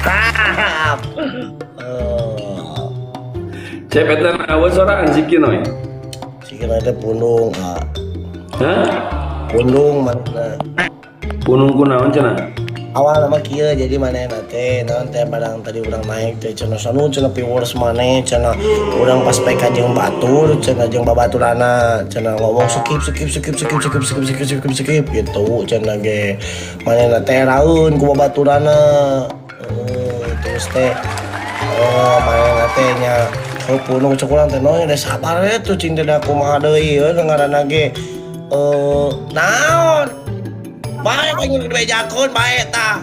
Tap. Oh. Cep eta naon soraan si Kinoy? Si Kinoy teh pundung, ah. Hah? Pundung mana? Punung kunaon cenah? Awal nama kieu jadi manehna teh naon teh barang tadi urang naik teh cenah sanu cenah viewers maneh cenah urang pas PK jeung batur cenah jeung babaturana cenah ngomong skip skip skip skip skip skip skip skip skip gitu cenah ge manehna teh raun ku babaturana. Terus teh oh manehna teh nya oh punung cek urang teh noy da sabar we tuh cing teh da kumaha deui euy ngaranna ge naon bae pengen dibejakeun bae tah.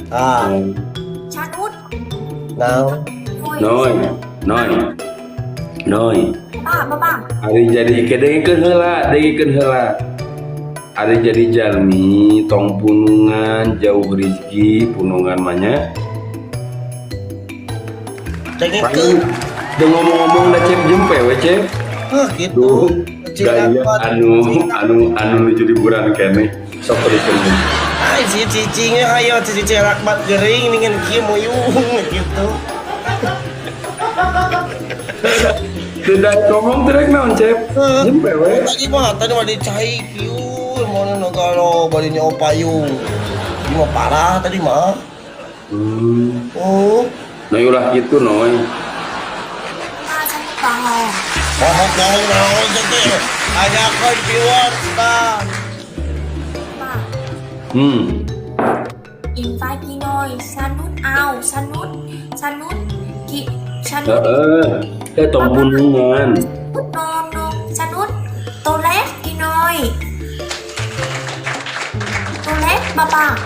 Ah, Chanut. Naon? Noy, Noy. Noy. Ba, ba, ba. Ari jadi ke dengekeun heula, dengekeun heula. Ari jadi jalmi tong punungan jauh rezeki punungan mah nya. Dengekeun. Teu ngomong-ngomong da Cep jempe we Cep. Hah gitu. Duh, gaya anu anu anu nuju liburan keneh. Sok teruskeun. Ay, si cicingnya ayo cicing rakmat gering dengan kieu muyung gitu. Tidak ngomong teh rek naon Cep? Jempe we. Tadi mah dicai kieu mana negara bari nyawa payung. Ini mah parah tadi mah. Oh, Noy ulah kitu Noy. Ba, Chanut bohong. Bohong bohong naon teh. Tanyakeun viewers tah. Ba. Invite Kinoy, Sanut out, Sanut, Sanut, Ki, Sanut, Heeh. Teh tong punungan. No, no, Sanut, toilet Kinoy. Toilet, Papa.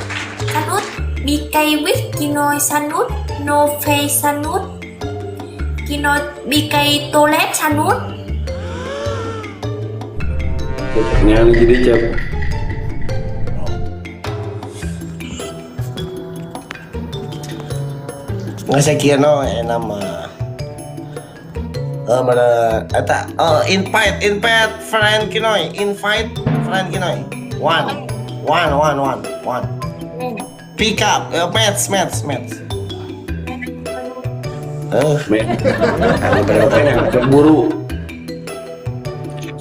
Sanut, BK with Kinoy, Sanut, no face Sanut. Kinoy, BK toilet Sanut. Nya jadi Cep. Nggak saya kira no, enak mah. Mana eta invite invite friend Kinoy, invite friend Kinoy. One, one, one, one, one. Pick up, match, match, match. Sok buru.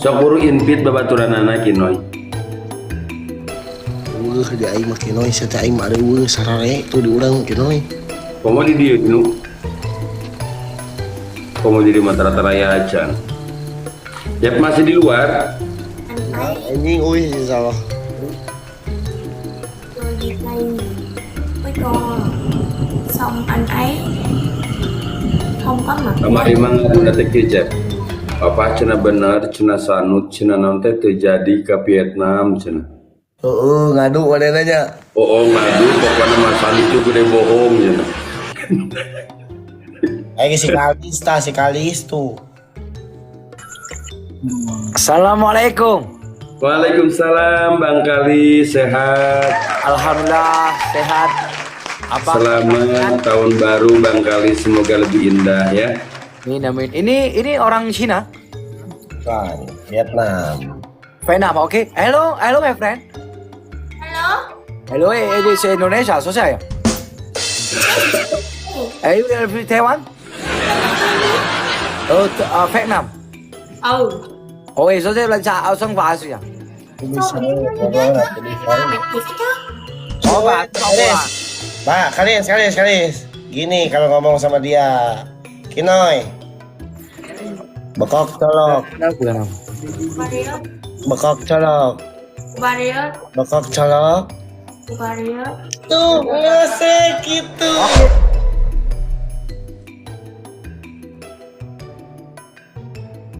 Sok buru invite babaturanana Kinoy. Weuh di aing mah Kinoy, sia teh aing mah eueuh sarare tuh di urang Kinoy. Komo di dieu nu. Komo di mata rata raya acan. Yap masih di luar. Anjing euy salah. Rồi đi play với cô. Xong anh ấy không có mặt. Kamari mah ngadu teh kieu Cep. Papa cenah bener, cenah sanut, cenah naon teh teu jadi ka Vietnam cenah. Heeh, ngadu manehna nya. Oh, ngadu pokoknya mah sanut itu gede bohong cenah. Si Kalis tah, si Kalis tuh. Assalamualaikum. Waalaikumsalam Bang Kalis, sehat? Alhamdulillah sehat. Apa? Selamat tahun baru Bang Kalis, semoga lebih indah ya. Amin amin. Ini orang Cina? Bukan, Vietnam. Vietnam, oke. Okay. Hello, hello my friend. Hello. Hello, this is Indonesia, so saya. Taiwan? Oh, Vietnam. Oh. Oke, so saya belajar langsung bahasa ya. Oh, Pak, Pak, Kalis, Kalis, Kalis. Gini kalau ngomong sama dia. Kinoy. Bekok colok. Bekok colok. Bekok colok. Tuh, ngesek gitu.